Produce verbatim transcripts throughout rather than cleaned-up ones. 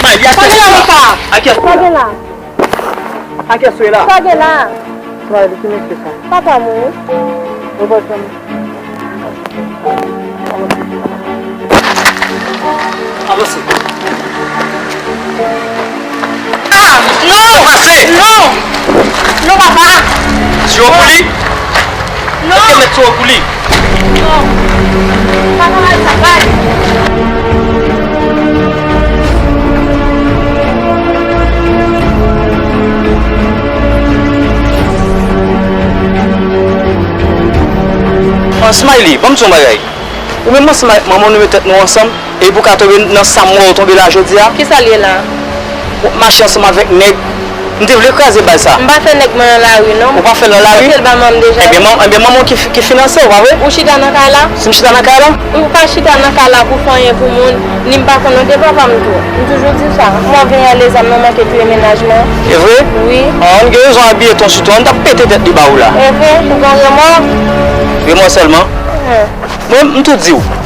Sa gen la, Mika? A kiyès ou ye la? Sa gen la? Sa gen la? Sa gen la? Sa gen la? Papa mouri. Ou pa janm. Avanse. Ah, non! Avanse! Non! Non, papa! Ti yo pou li? Non! Mete mèt ti yo pou li. Non. Papa, sa va. An, Smiley, ban m di w yon bagay. Ou menm ansanm avèk manman w, nou met tèt nou ansanm, epi w ka tonbe nan sa m wè w tonbe la jodi a. Kisa l ye la? W ap mache ansanm avèk nèg. M te vle kraze bal sa. M pa fè nèg mwen nan lari, non. Ou pa fè l nan lari? Paske l ba manman m deja. Ebyen, man-, ebyen, manman w ki fi-, ki finanse w, pa vre? Ou chita nan kay la? Si m chita nan kay la? Ou pa chita nan kay la pou fè anyen pou moun, ni m pa konn non de papa m tou. M toujou di w sa. Mwen vin a lezam nan manke touye mennaj mwen. E vre? Wi. An, ann gen rezon abiye ton sou tou, ann t ap pete tèt li ba ou la. E vre? Ou gen remò? Remò sèlman? Hen. Mwen, m tou di w.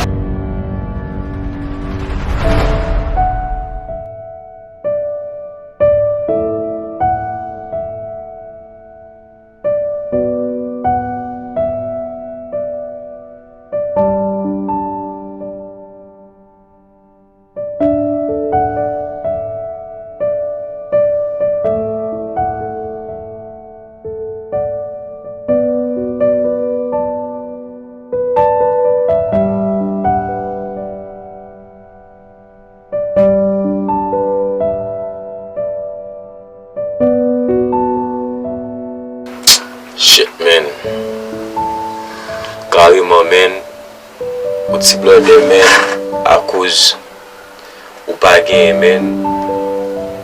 Shit, man. Kareman, man. Ou ti blòdè, man. Akoz ou pa genyen, man.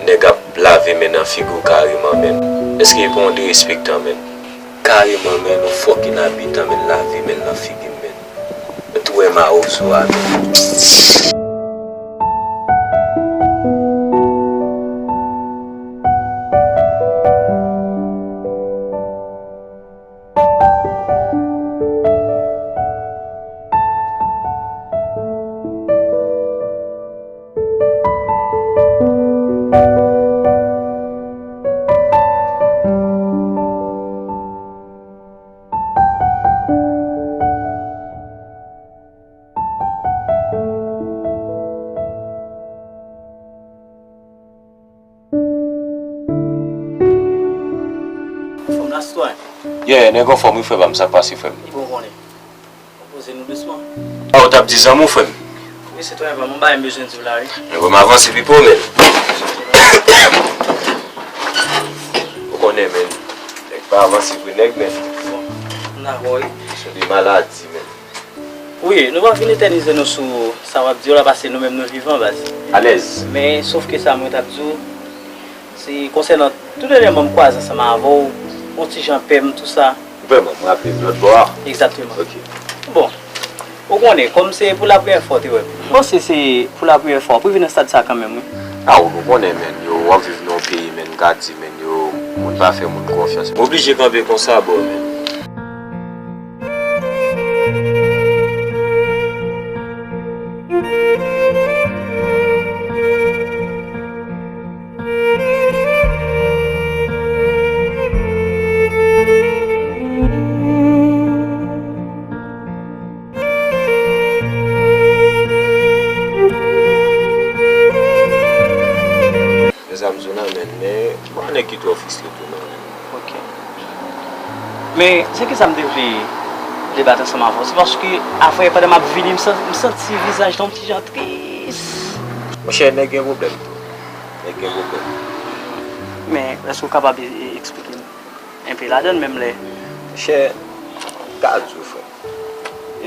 Nèg ap lave men nan figi w kareman, man. Èske e pa yon derespektan, man? Kareman, man, yon fucking abitan, man, lave men nan figi m, man. Mwen tou wè mawozo a, man. Anfòm la, sitwayen? Yeah, nèg anfòm wi, frè pa m, sa k pase, frè m? Li bon konnen. Poze nou dousman. Ah, ou t ap di zanmi w, frè m? Wi, sitwayen pa m, yon bagay m bezwen di w la, wi. Men bon, m avanse pi pre, men. Ou konnen, men. Nèg pa avanse pre nèg, men. Bon, m dakò, wi. Se de maladi, men. Wi, nou p ap vin etènize nou sou sa w ap di yo la, paske nou menm nou vivan, baz. Alèz. Men, sof ke sa mwen t ap di w, se konsènan tou dènyèman m kwaze ansanm avè w, yon ti jan pè m, tou sa. Vrèman, m raple m lòt bò a. Egzakteman. Ok. Bon, ou konnen, kòm se pou lapremyè fwa w te wè m. M panse se pou lapremyè fwa, pou vin nan stad sa kanmenm, wi. A, ou konnen, men, yo, w ap viv nan yon peyi, men, m ka di, men, yo, moun pa fè moun konfyans. M oblije kanpe konsa, bro, men. Men sa m di w la, men, men, bon, nèg ki twò fristre tou, men. Ok. Men, se kisa m te vle debat ansanm avè w? Se paske, avè, pandan m ap vini, m san-, m santi vizaj la yon ti jan tris. Monchè, nèg gen pwoblèm tou. Nèg gen pwoblèm. Men, èske w kapab e-, e-, eksplike m enpe ladan l menm lè? Monchè, m ka di w, frè m.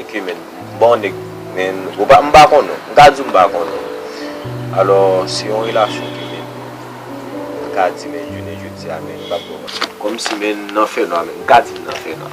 Epi, men, m pa yon nèg, men, ou pa, m pa konnen w. M ka di w m pa konnen w. Alò, se yon relasyon ke, men, m ka di, men, jounen jodi a, men, m p ap kòmanse. Kòmsi, men, nan fènwa, men, m ka di m nan fènwa.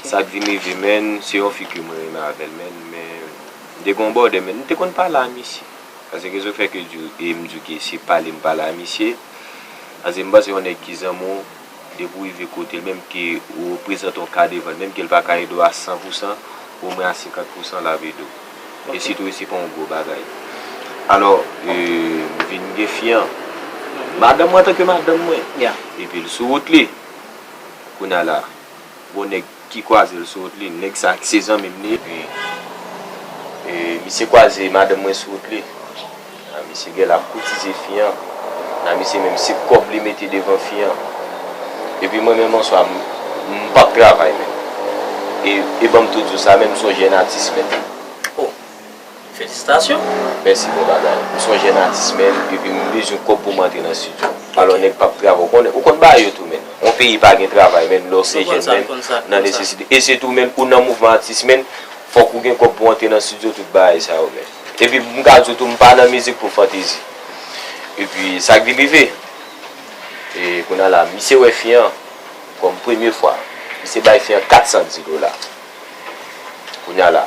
Sa k vini Rive, menn, se yon fi ke mwen renmen avè l, menn, men m te gen yon bòdè, menn, m te konn pale a misye. Paske rezon fè ke di, e m di w ke se pale m pale a misye. Paske m panse yon nèg ki zanmi w, depi w rive kote l, menm ke ou prezante yon ka devan l, menm ke l pa ka ede w a san pou san, omwen a senkant pou san l ap ede w. E Ok. Sitou, se pa yon gwo bagay. Alò, e, m vin gen fi an. Mhm. Madanm mwen antanke madanm mwen. Yeah. Epi l sou wout li. Kounye a la, gon nèg ki kwaze l sou wout li, nèg sa a ki se zanmi m li, epi, e, misye kwaze madanm mwen sou wout li. A, misye gen la koutize fi an. A, misye menm se kòb li mete devan fi an. Epi mwen menm answa, m, m p ap travay menm. E, e ban m tou di w sa, menm m se yon jèn atis menm. Oh. Felisitasyon. Mèsi, bon bagay. M se yon jèn atis menm, epi m bezwen kòb pou m antre nan estidyo. Alò, nèg p ap travay, ou konnen, ou konn bagay yo tou, menn. Yon peyi pa gen travay, menn, lè w se jèn, menn, nan nesesite. E se tou, menn, ou nan mouvman atis, menn, fòk ou gen kòb pou antre nan estidyo, tout bagay sa yo, menn. Epi, m ka di w tou, m pa nan mizik pou fantezi. Epi, sa k vin rive, e, kounye a la, misye wè fi an kòm premye fwa. Misye bay fi an kat san di dola. Kounye a la,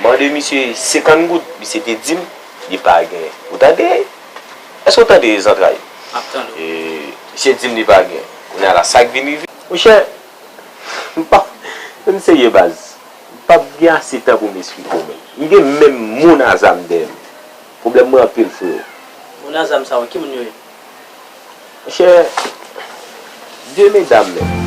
mande misye senkant goud, misye te di m li pa gen. Ou tande? Èske w tande, zantray? M ap tande w. E, misye di m li pa gen. Kounye a la, sa k vin rive? Monchè, m pa, m serye, baz. M p ap gen ase tan pou m esplike w, menn. M gen menm moun a zam dèyè m. Pwoblèm mwen anpil, freo. Moun a zam sa yo, ki moun yo ye? Monchè, de medam menm.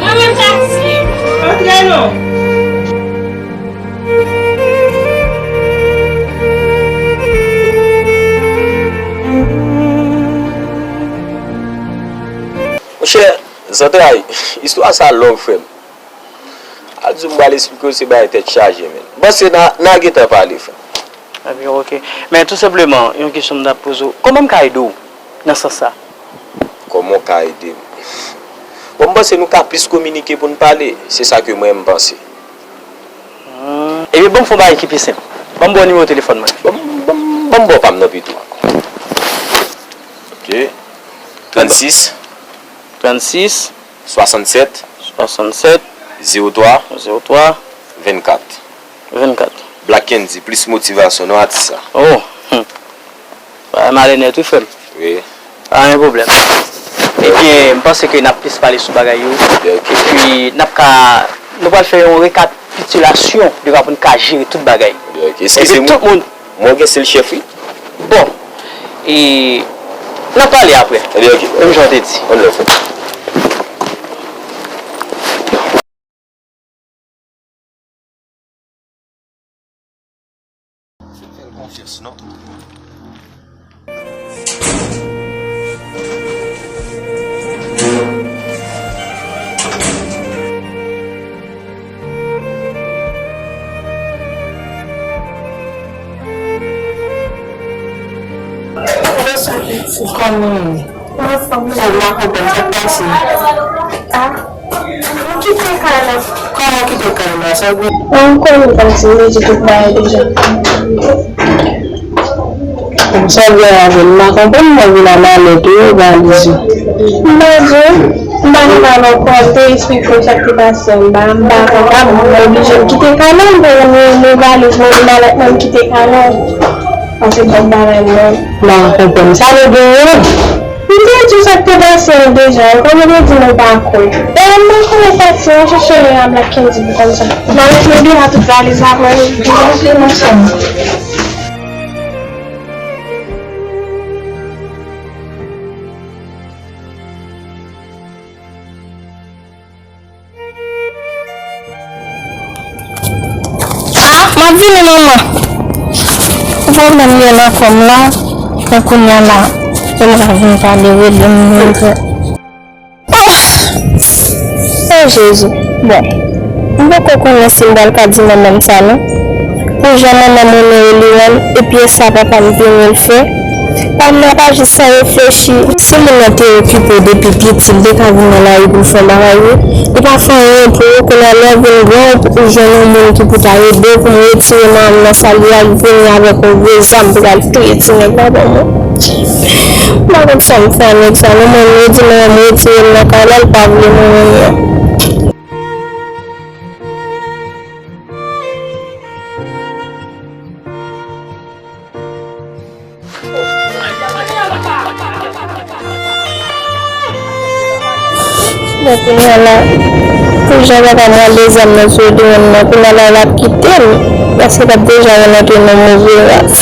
Mwen menm taksi. Antre non. Monchè, zantray, istwa sa long, frè m. A di m pral esplike w se bagay tèt chaje, menn. M panse n a, n a gentan pale, frè. Ebyen, oke. Men tou senpleman, yon kesyon m t ap poze w. Kòman m ka ede w nan sans sa? Kòman w ka ede m? Bon, m panse nou ka plis kominike pou n pale. Se sa ke mwen, m panse. Hmm. Ebyen, ban m fè yon bagay ki pi senp. Ban m ba w nimewo telefòn mwen. Ban m, ban m, ban m ba w pa m nan pito. Oke. Trannsis. Trannsis. Swasannsèt. Swasannsèt. Zewo twa. Zewo twa. Vennkat. Vennkat. Black Kendy, plis motivasyon, non, atis la. Oh, hmm. Bagay male nèt, wi, frè m. Wi. Pa gen pwoblèm. Ebyen, m panse ke n ap plis pale sou bagay yo. Ebyen, oke. Epi, n ap ka, nou pral fè yon rekapitilasyon de fason pou n ka jere tout bagay. Ebyen, oke. Epi, tout moun Mwen gen sèl chèf, wi. Bon, e, n ap pale apre. Ebyen, oke. Menm jan w te di. One love. Fè l konfyans, non? Kòman w ye? Anfòm, m pa konprann sa k pase. Ah. Ou kite kay la. Kòman w kite kay la? Sa gen. Ou konnen m pati, m di tout bagay deja. Sa w gen avè l? M pa konprann, mwen vin a malè tou, valiz ou. M pa di w, m pa nan kay la ankò, m te esplike w sa k te pase anba, m pa kapab, mwen oblije m kite kay la, m te rann yon valiz mwen, yon malèt mwen, m kite kay la. Pase tout bagay mwen. M pa konprann. Sa nou genyen? M te di w sa k te pase an deja, ou konn ou te di nou pa kwè. E m pa konnen pati an, chèche lè a Black Candy pou konn sa. M al mete deja tout valiz la pou nou vin monte ansanm. Ah, m ap vini, manman. Ou pwoblèm gen nan kò m la. Men kounye a la, e m ka vin pale, rele m, mwen fè. Oh, oh, Jezi. Bon, m poko konnen si m pral ka di manman m sa, non. Pou jan manman m renmen Eliwàn, e pyès sa papa m vini l fè, pa m nan pa jis san reflechi. Si moun nan te okipe w depi piti, l te ka vin nan lari pou l fè yon bagay, wi. Li pa fè anyen pou ou, kounye a lè w vin gran, ou jwenn yon moun ki pou ta ede w pou m retire manman m nan sa l ye a, l vini avèk yon gwo zam pou l al touye ti nèg la ban mwen. M pa konn sa m fè a nèg sa non, mwen, m di manman m retire m nan kay la, l pa vle mwen menm non. Bon, kounye a la, pou jan papa m rale zam nan sou Eliwàn nan, kounye a la, l ap kite m, paske l ap deja rantre nan move ras.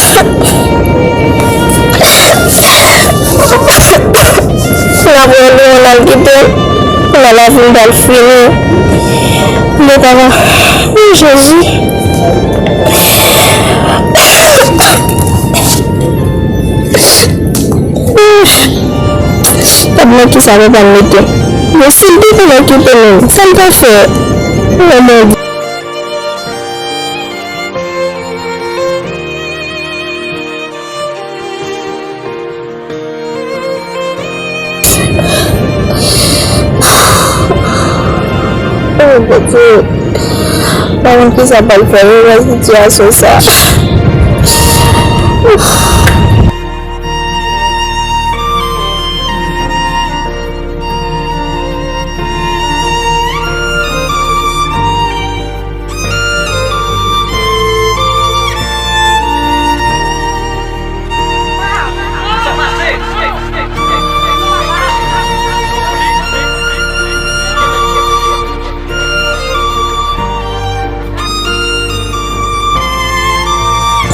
L ap rale, l al kite m. Kounye a lavi m pral fini. Men papa, o Jezi. Gad nan kisa papa m mete m. Men si l te konn okipe nou, sa l t ap fè? O Bondye. Oh, Bondye. Pa konn kisa m pral fè, wi, nan sitiyasyon sa.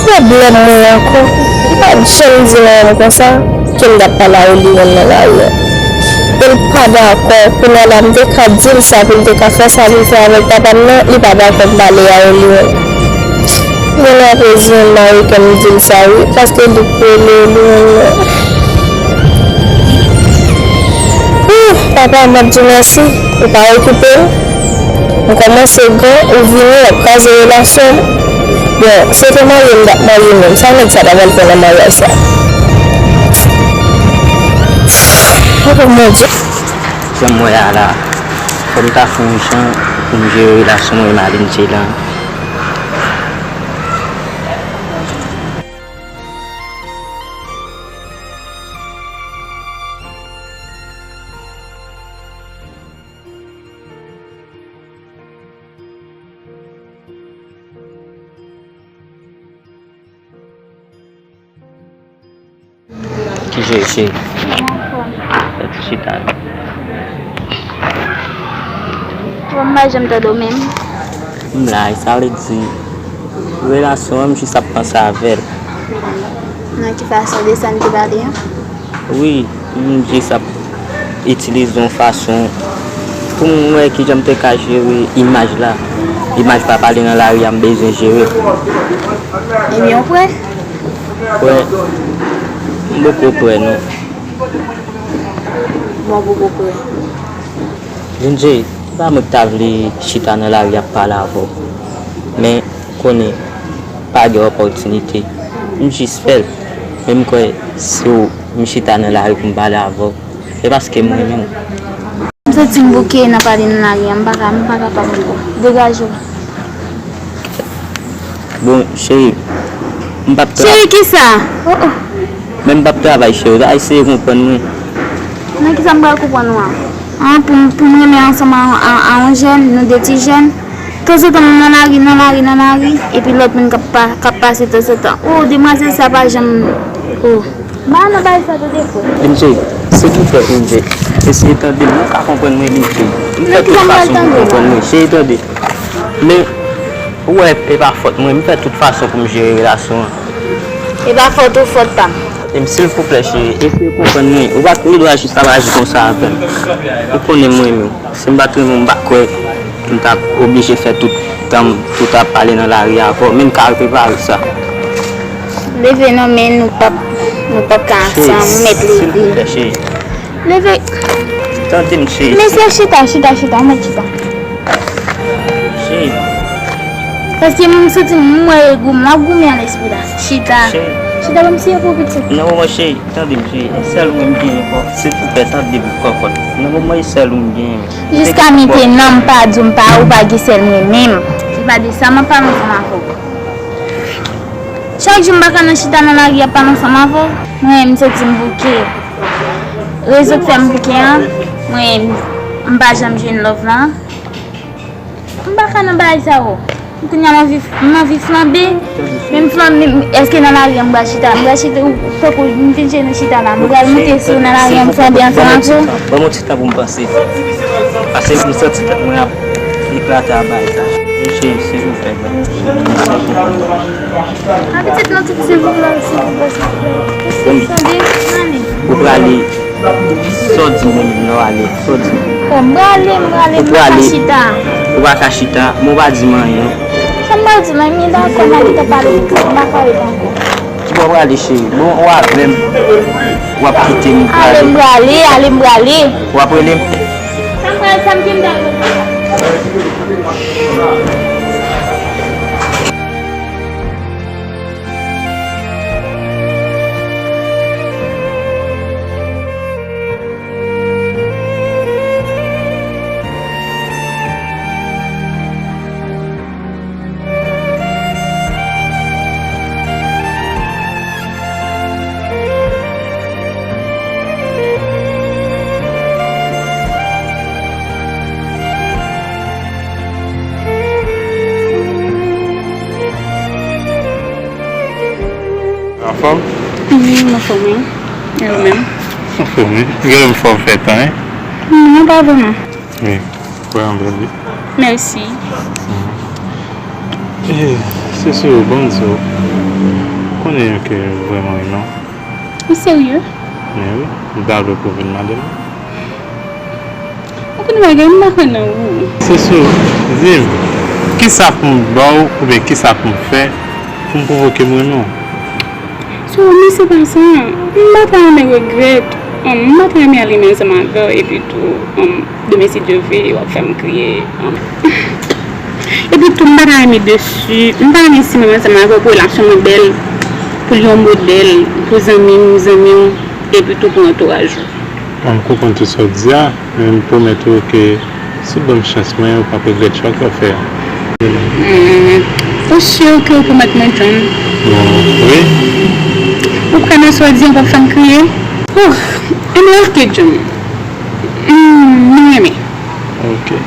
Pwoblèm mwen ankò, li pa t janm di manman m konsa ke m t ap pale a Eliwàn nan lari a. E l pa dakò, kounye a la m te ka di l sa pou l te ka fè sa pou l fè avèk papa m nan, li pa dakò m pale a Eliwàn. Kounye a apre zen mari kè m di l sa wi, paske li k rele Eliwàn nan. Ouh, papa, m ap di w mèsi, ou pa okipe m. M kòmanse gran, ou vini, w ap kraze relasyon m. Bon, si w te marye m, m t ap marye menm. Sa nèg sa ta pral fè nan maryaj sa? Oh, Bondye. Jan m wè a la, fò m ta fè yon jan pou m jere relasyon mwen e Malinje lan. Ki je cheri? Fè ti chita non. Bon, m pa janm tande w menm. M la, e sa vle di, relasyon an, m jis ap panse avè l. Nan ki fason de sa n te pale an? Wi, m jis ap itilize yon fason pou m wè kijan m te ka jere imaj la. Imaj pa pale nan lari a, m bezwen jere. Ebyen, w prè? Prè? M poko prè, non. Bon, w poko prè. Lindsay, se pa mwen ki ta vle chita nan lari ap pale avè w. Men, konnen, pa gen opòtinite. M jis fè l. Men m kwè, si w, m chita nan lari pou m pale avè w, se paske m renmen w. M santi m bouke nan pale nan lari a, m pa ka, m pa kapab ankò. Degaje w. Bon, cheri, m p ap tra- Cheri, kisa? Oh, oh. Men m p ap travay, cheri. Ou ta eseye konprann mwen. Nan kisa m pral konprann ou a? An, pou m, pou m renmen ansanm a, a, a yon jèn, nou de ti jèn. Tanzantan m nan lari, nan lari, nan lari, epi lòt moun k ap pa, k ap pase tanzantan. Oh, demwazèl sa pa janm, oh. M pa nan bagay sa tande frè. Lindsay, silvouplè, Lindsay, eseye tande m, ou ka konprann mwen, Lindsay. M fè tout fason pou konprann mwen. Cheri, tande. Men, ou wè, e pa fòt mwen, m fè tout fason pou m jere relasyon an. E pa fòt ou, fòt pa m. E m, silvouplè, cheri, eseye konprann mwen. Ou pa t gen dwa jis ap aji konsa avè m. Ou konnen m renmen w. Si m pa t renmen w, m pa kwè m t ap oblije fè tout tan m, tout ap pale nan lari avè w. Men m ka reprepare sa. Leve non, men nou p ap, nou p ap ka ansanm, ou mèt leve. Silvouplè, cheri. Leve. Tande m, cheri. Mesye, chita, chita, chita, ou mèt chita. Cheri. Paske m santi m wè e goumen, w ap goumen a lespri la. Chita. Cheri. Chita, ban m siye pou pitit. Nan moman, cheri, tande m, cheri. E sèl ou menm ki gen kò, silvouplè, tande m, kòkòt. Nan moman, e sèl ou m gen. Jiska mete non m pa di w m pa ou pa gen sèl mwen menm. Se pa de sa m ap pale ansanm avè w. Chak jou m pa ka nan chita nan lari ap pale ansanm avè w. Mwen, m santi m bouke. Rezon k fè m bouke an, mwen, m pa janm jwenn love lan. M pa ka nan bagay sa yo. Kounye a m anvi, m anvi flanbe. Men m flanbe, men èske nan lari a m pral chita? M pral chita, ou poko, m fin chita la. M pral monte sou nan lari a m flanbe ansanm avè w. Ban m yon ti tan pou m panse. Paske m santi tèt mwen ap eklate a bagay sa. Cheri, silvouplè, silvouplè. A pitit nan tout silvouplè, silvouplè, silvouplè. Tande, tande. Ou prale. Sa w di m menm nan w ale? Sa w di m? Bon, m prale, m prale, m pa ka chita. Ou pa ka chita, men w pa di m anyen. Sa m pral di w, men m dakò, m a gentan pale pitit, m pa ka ret ankò. Kibò w prale, cheri? Bon, ou avè m. W ap kite m prale. Ale, m prale, ale, m prale. W ap rele m? Sa m pral, sa m gen m pral rele. Anfòm? Wi, m anfòm, wi. E ou menm? Anfòm, wi. Gen lè m fè w fè tan, wi. Non, pa vrèman. Wi, vrèman bèl, wi. Mèsi. E, se sou yo, ban m di w. Konnen yon ke vrèman renmen w. Ou serye? Men wi, m ta vle pou w vin madanm mwen. Ou konn bagay, m pa kwè nan ou. Se sou, di m, kisa pou m ba w, oubyen kisa pou m fè, pou m pwouve ke m renmen w? Sou, men se pa sa. M pa ta renmen regrèt. Hum, m pa ta renmen ale menm ansanm avè w, epi tou, hum, demen si Dye vle, w ap fè m kriye. Hum. Epi tou, m pa ta renmen desi, m pa renmen si menm ansanm avè w pou relasyon nou bèl, pou l yon modèl, pou zanmi m, zanmi w, epi tou pou antouraj ou. Bon, m konprann tout sa w di a, men m pwomèt ou ke si w ban m chans mwen, ou p ap regrèt chwa ke w fè a. Hmm, ou si ke w pwomèt mwen, John? Bon, wi. Ou kwè nan sa w di an p ap fè m kriye? Ouf, anben oke, John. Hmm, mwen renmen. Oke.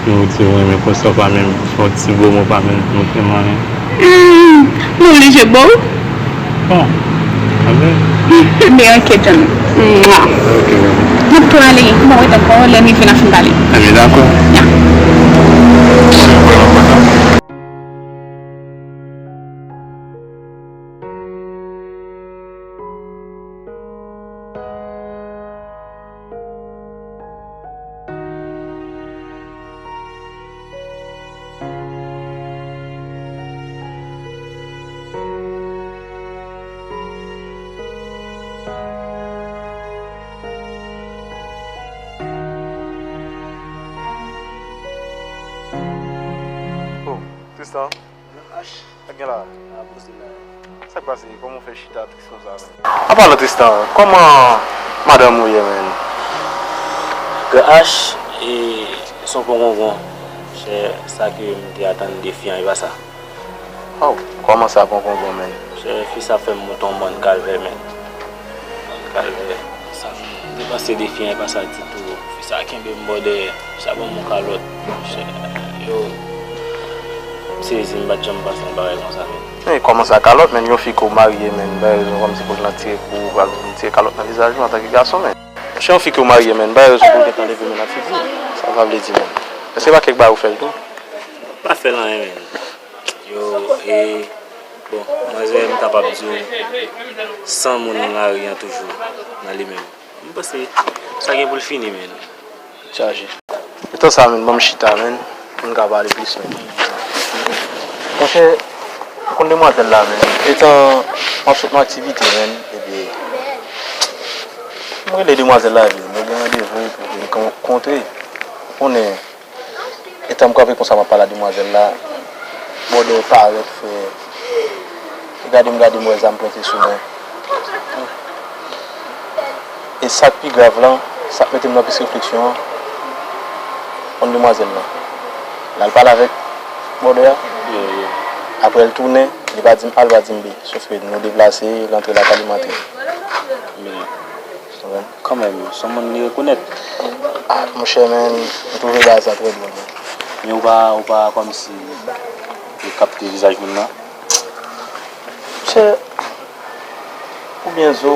Men ou di w renmen konsa, w pa menm fè yon ti bo mo, w pa menm montre m anyen. Hmm, mwen oblije ba w? Bon, anben. Men oke, John. Mwa. Oke, bebe. M ap tou ale, m ap ret ankò, lè m rive n a fin pale. Anben, dakò. Ya. Oh, Tristan. Sa k gen la? Sa k pase? Kòman w fè chita tris konsa, menn? An palan Tristan, kòman madanm ou ye, menn? Gran H, e, se yon pongongon. Chè, sa ke m te atann de fi an, e pa sa. Oh, kòman sa, pongongon, menn? Chè, fi sa fè m moute yon bann kalvè, menn. Kalvè, sa m te panse de fi an, e pa sa ditou. Fi sa kenbe m bò dèyè, sa ban m yon kalòt. Yo, m sezi, m pa t janm panse yon bagay konsa, menn. Men kòman sa kalòt, menn? Yon fi ke w marye, menn, bay rezon kòmsi pou l nan tire, pou l pral vin tire kalòt nan vizaj ou antanke gason, menn. Monchè, yon fi ke w marye, menn, bay rezon pou l gentan leve men nan figi w. Sa sa vle di, menn? Èske pa kèk bagay ou fè l tou? Pa fè l anyen, menn. Yo, e, bon, manzè, m kapab di w, san moun nan lari an toujou nan li menm. M panse sa gen pou l fini, menn. Chaje. Etan sa, menn, ban m chita, menn, pou n ka pale plis, menn. Monchè, ou konn demwazèl la, menn. Etan m ap sot nan aktivite, menn, epi m rele demwazèl la, epi nou gen randevou pou vin kontre. Ou konnen, e Tan m kanpe konsa, m ap pale a demwazèl la, bòdè parèt, frè. E gade m, gade m, wè zam pwente sou mwen. E sa k pi grav lan, sa k mete m nan plis refleksyon an, konn demwazèl lan. L al pale avèk bòdè a. Apre l tounen, li pa di m A, li pa di m B. Sòf ke nou deplase, l antre lakay li, m antre. Men, kanmenm, se yon moun li rekonèt. Ah, monchè, men, m twouve bagay sa trè dwòl, men. Men ou pa, ou pa kòmsi ou kapte vizaj moun nan? Monchè, oubyen zo,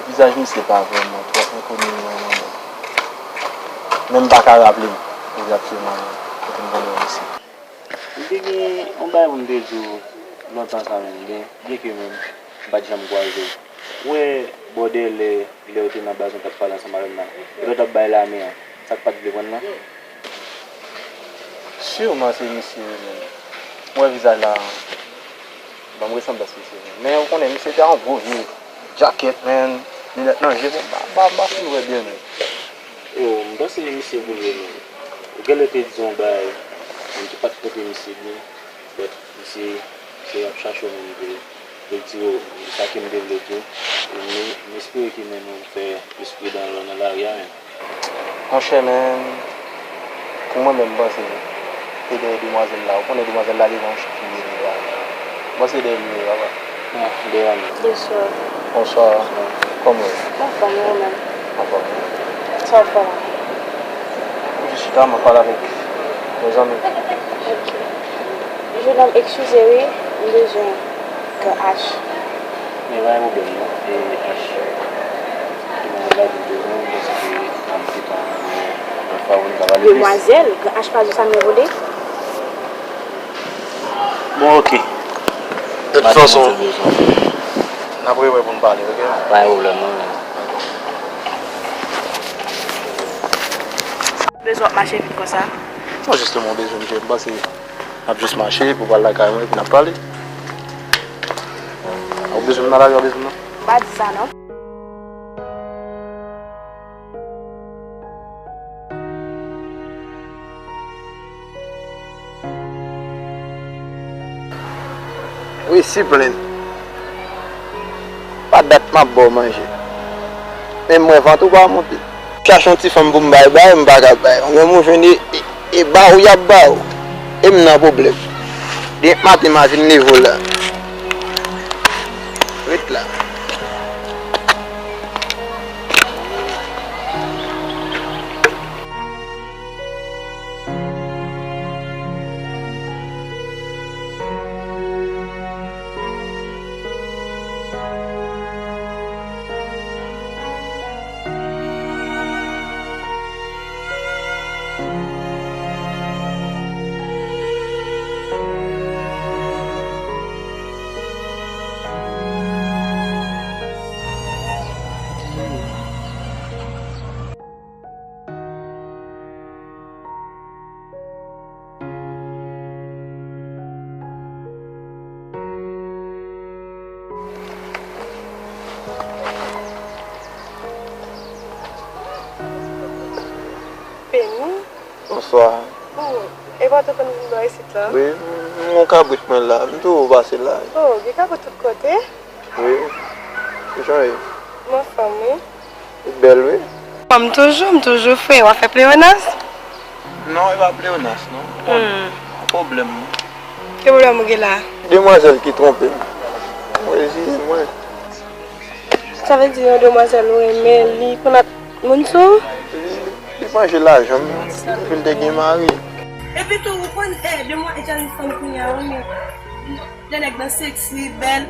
vizaj misye pa vrèman twò enkoni mwen, mwen menm. Men m pa ka raple m egzakteman kote m konnen misye. M te gen yon bagay pou m te di w lontan sa menm, byen, byenke menm m pa t janm kwaze w. Ou wè bòdè lè, lè w te nan baz nou t ap pale ansanm avè m nan, e lè w t ap bay lame an, sa k pa t vle pran nan? Siman se misye wi, men. Mwen vizaj la, ban m resanblans misye, men. Men ou konnen, misye te a yon gwo vye djakèt, men, linèt nan je, men, m pa, m pa, m pa fin wè byen, men. Yo, m panse misye boule, men. Ou genlè te di yon bagay, moun ki pa t kote misye byen, but misye, misye ap chache yon moun pou l, pou l tire w, sa ke m te vle di w. E m, m espere ke menm ou fè plis pridan lè w nan lari a, men. Monchè, men, pou mwen menm, m panse, se dèyè demwazèl la. Ou konnen demwazèl la deja yon chif ki vye deja. M panse dèyè li ye, papa. Ah, dèyè m. Bonswa. Bonswa. Bonswa. Kòman w ye? M anfòm, e ou menm? M anfòm. Sa w ap fè la? M jis chita, m ap pale avèk yon zanmi. Ok. Jennonm, eskize wi, m bezwen gran H. Men pa gen pwoblèm non. E H, ki mwen la di m bezwen, m panse ke m gentan wè lòt fwa pou n ka pale plis. Demwazèl, gran H pa di w sa m vle. Bon, ok. De tout fason, n ap rewè pou n pale, ok? Pa gen pwoblèm non. Bezwen w ap mache vit konsa? Non, jisteman, bezwen m, m panse n ap jis mache pou pral lakay mwen, epi n ap pale. Ou bezwen m nan lari a, ou bezwen m nan? M pa di sa non. Resi plenn. Pa dat m ap ba w manje. Men m wè vant ou pa monte. Chache yon ti fanm pou m bay, bay, m pa ka bay. Ou menm ou jwenn e, e, e ba w y ap ba w. E m nan pwoblèm. Demen maten m a vin leve w la. Ret la. Peni? Bonswa. Oh, e pa w te konn vin bò isit la? Wi, m, m gon kabrit mwen la. M toujou pase la. Oh, gen kabrit tout kote? Wi. Kijan w ye? M anfòm, wi. Ou bèl, wi. Anfòm toujou, m toujou fre. W ap fè pleyonas? Non, e pa pleyonas, non. Hmm. Pwoblèm, non. Ki pwoblèm ou gen la? Demwazèl ki twonpe m. Reziye mwen. Sa vle di yon demwazèl ou renmen, li konn ap moun sou ou? Li, li manje lajan m, epi l te gen mari. Epi tou, ou konn, eh, demwazèl yon fanm kounye a, wi, men. Lè nèg nan seksi, bèl.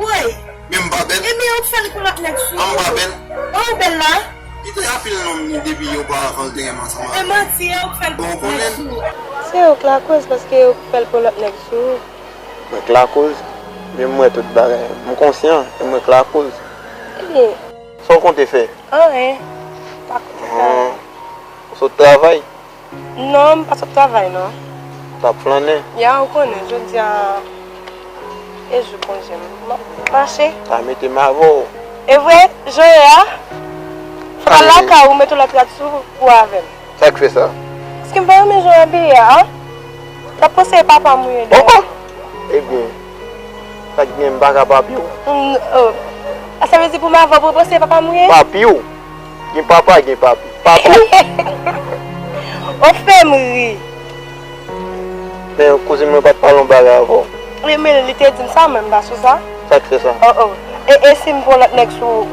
Woy! Men m pa bèl. Ebyen, ou k fè l pou lòt nèg sou ou. An m pa bèl. An ou bèl la? Li te anpil nonm ni depi oparavan l te renmen ansanm avè m. E manti, e ou k fè l pou lòt nèg sou ou. Se ou k lakoz, paske ou k fè l pou lòt nèg sou ou. Mwen k lakoz? Men m wè tout bagay. M konsyan, e mwen k lakoz. Ebyen. Sa w konte fè? Anyen. Pa konte fè anyen. Ou sot travay? Non, m pa sot travay, non. T ap flannen? Ya, ou konnen, jodi a, e jou konje m. M ap mache. Sa mete m avè w. E vre, jan w ye a? Fò w al lakay ou, mete w lòt rad sou ou avè m. Sa k fè sa? Paske m pa renmen jan w abiye a. T ap panse e papa m ou ye. Oh, oh! Ebyen, sa k gen, m pa ka papi w? Mm, oh. A, sa vle di pou m avè w, pou w panse e papa m ou ye? Papi w? Gen papa, gen papi. Papi w? Ou fè m ri. Men kouzin mwen pa t pale yon bagay avè w? Wi, men li te di m sa, men m pa sou sa. Sa k fè sa? Oh, oh. E, e si m pran lòt nèg sou ou?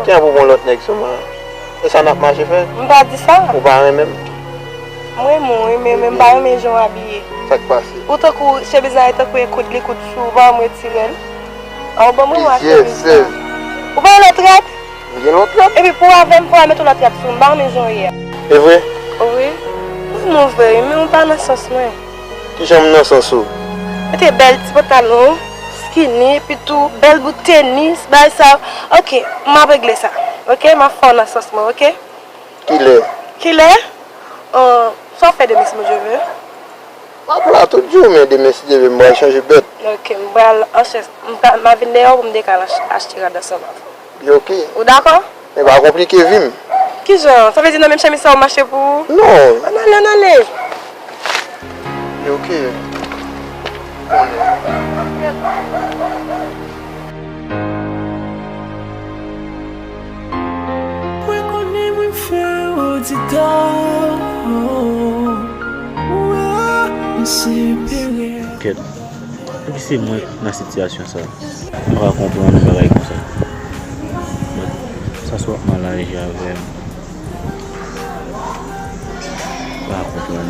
Kijan pou pran lòt nèg sou mwen? E sa n ap mache fè? M pa di sa. Ou pa renmen m? M renmen w, wi, men, men m pa renmen jan w abiye. Sa k pase? Ou tankou chemiz la, e tankou e koud li koud sou ou, ou pa wè m retire l? A, ou ban mwen mwa chemiz la. Ou pa yon lòt rad? M gen lòt rad. Epi pou w avè m, pou w al mete yon lòt rad sou m, m pa renmen jan w ye a. E vre? Wi. M renmen w vre, wi, men ou pa nan sans mwen. Kijan m nan sans ou? Mete bèl ti pantalon, skinny, epi tou bèl bout tenis, bagay sa. Oke, m ap regle sa. Oke, m ap fè w nan sans mwen, oke? Kilè? Kilè? Oh, sa w fè demen si Bondye vle? M ap la tout jou, men demen si Dye vle, m pral chanje bèt. Oke, m pral an chèz. M pa, m a vin dèyè w pou m te ka al ach-, achte rad ansanm avè w. Li oke. Ou dakò? Men pa konplike vi m. Kijan? Sa vle di nan menm chemiz sa w mache pou ou? Non. Ann ale, ann ale. Li oke. Mwen konnen mwen fè w di tò. Mwen se pere. Kèt, pouki se mwen k nan sitiyasyon sa? M pa ka konprann yon bagay konsa. But, sa sou ap mal aji avè m. M pa ka konprann.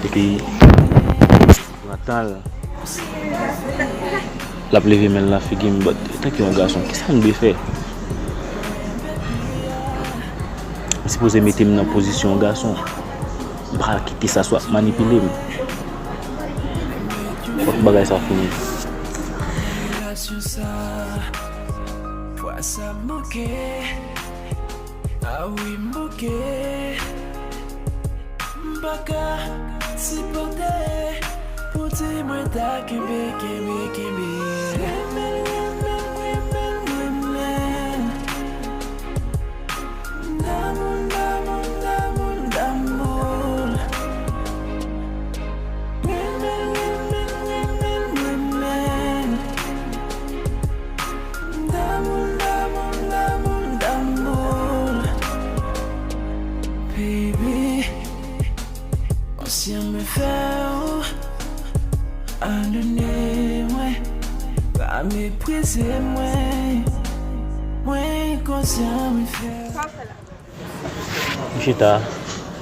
Epi, Ratal. L ap leve men l nan figi m, but, antanke yon gason, kisa m dwe fè? M sipoze mete m nan pozisyon yon gason. M pa ka kite sa swa ap manipile m. Fòk bagay sa fini. Relasyon sa, fwa sa manke. A wi, m bouke. M pa ka sipòte pou di mwen ta kenbe, kenbe, kenbe. Renmen, renmen, renmen, renmen. D'amour, d'amour, d'amour, d'amour. Renmen, renmen, renmen, renmen. D'amour, d'amour, d'amour, d'amour. Baby, konsyan mwen fè w padone mwen, pa meprize mwen. Mwen konsyan mwen fè w. M chita.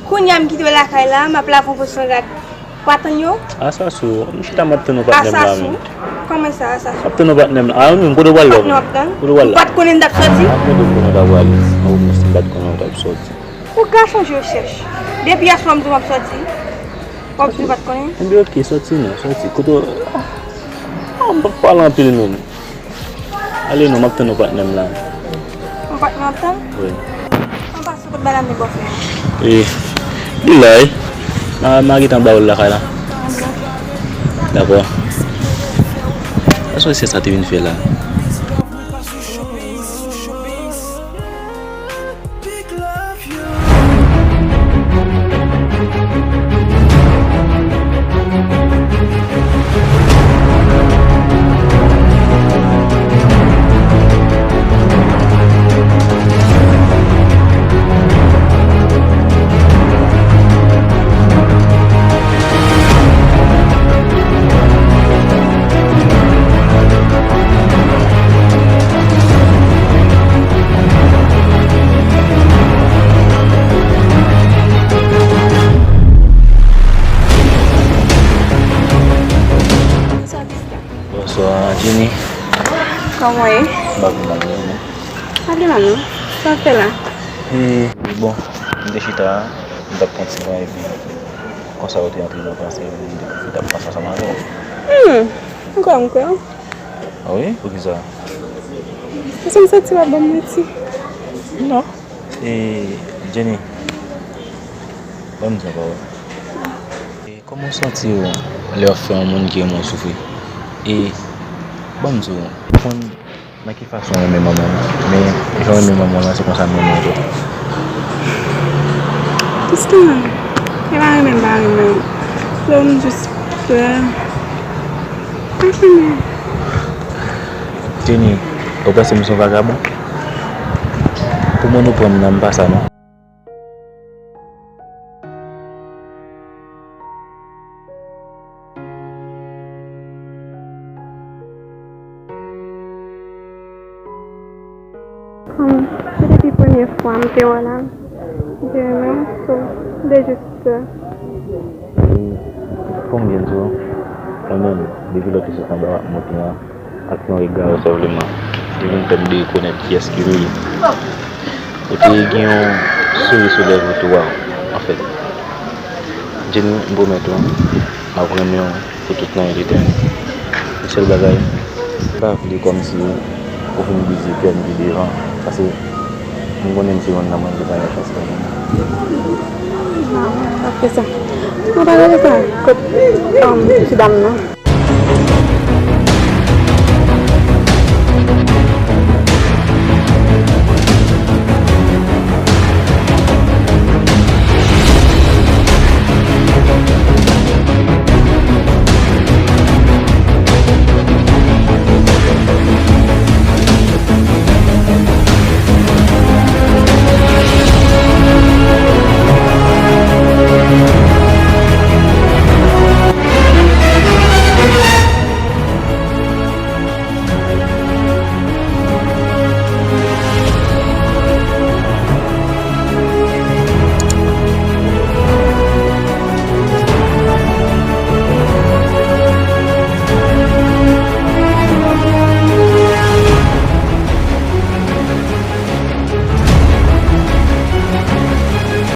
Kounye a m kite w lakay la, m ap lave yon pòsyon rad. W pa tann yo? Asasou, m chita m ap tann yon patnè m la menm. Asasou? Kòman sa, Asasou? M ap tann yon patnè m la. A, menm, kote w pral la? Patnè w ap tann? Kote w pral la? Ou pa t konnen m t ap sòti? M ap tann yon patnè m la. Ou menm si m pa t konnen w t ap sòti. Ou gason je chèch. Depi yèswa m di w m ap sòti. W ap di w pa t konnen? Ebyen, oke, sòti non, sòti. Kote w, ah, ah, m p ap pale anpil menm. Ale non, m ap tann yon patnè m la. Yon patnè w ap tann? Wi. An pase kot madanm li bòfè a? E, li la, wi. Ma, ma gentan ba w l lakay la. Dakò. Sa se sa te vin fè la. Bonswa, Jenny. Kòman w ye? M pa pi mal, non. Pa gen mal, non. Sa w ap fè la? E, bon, m te chita, m t ap pran ti van, epi konsa ou te antre nan panse m, m te pwofite ap panse ansanm avè w. Hmm, m kwè, m kwè w. A wi? Poukisa? Paske m santi w ap ban m manti. Non. E, Jenny, ban m di w yon pawòl. E, kòman w santi w lè w ap fè yon moun ki renmen w soufri? E, ban m di w, ou konn nan ki fason w renmen manman w, men jan w renmen manman w lan, se konsa m renmen w tou. Kisa? E pa renmen m pa renmen w. Sa m jis fè. Jenny, ou panse m se yon vagabon? Pou moun ou pran m nan, m pa sa non. Kòm se depi premye fwa m te wè l, m te renmen w, so m te jis fè. Fò m byen di w, mwen menm, depi lè w te sot anba w ap monte an, ak yon rega ou senpleman, li vin fè m derekonèt kiyès ke m ye. Ou te gen yon souri sou lèv ou tou a, anfèt. Jenny, m pwomèt ou, m ap renmen w pou tout nan letènite. Yon sèl bagay, m pa vle kòmsi ou vin brize kè m pi devan, paske m konnen m se youn nan moun ki pa gen chans la. Non, m p ap fè sa. Mwen pa rele sa kot um, ti dam nan.